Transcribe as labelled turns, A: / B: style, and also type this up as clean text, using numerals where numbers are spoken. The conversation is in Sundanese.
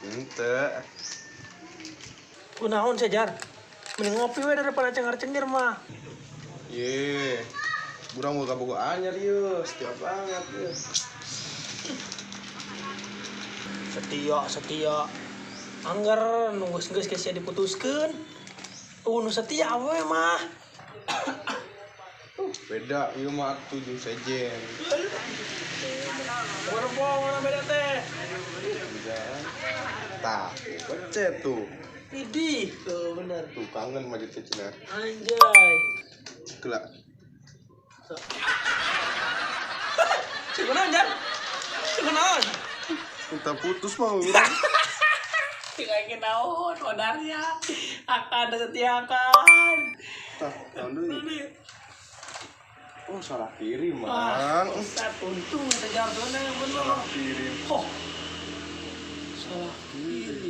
A: Ente.
B: Kunaon sih Jar? Mending ngopi we daripada cengar-cengir mah.
A: Ye. Burang mau kabogo anyar yeuh, setia banget yeuh.
B: Setia, setia. Angger nunggu geus geus sia diputuskeun. Nu setia we mah.
A: Beda ieu mah atuh jeung sejen.
B: Mana beda teh?
A: Tah, pecet tuh.
B: Idih, tuh bener.
A: Tuh kangen mah jadi cenah.
B: Anjay.
A: Kelak.
B: Cek naon, Jar? Cek naon?
A: Minta putus mah urang.
B: Cek aing naon odarnya. Akan setiakan.
A: Tah, naon deui? Oh, salah kirim, Mang.
B: Ustaz, untung teh Jar tuh yang bener.
A: Salah kirim.
B: Oh. Salah kirim.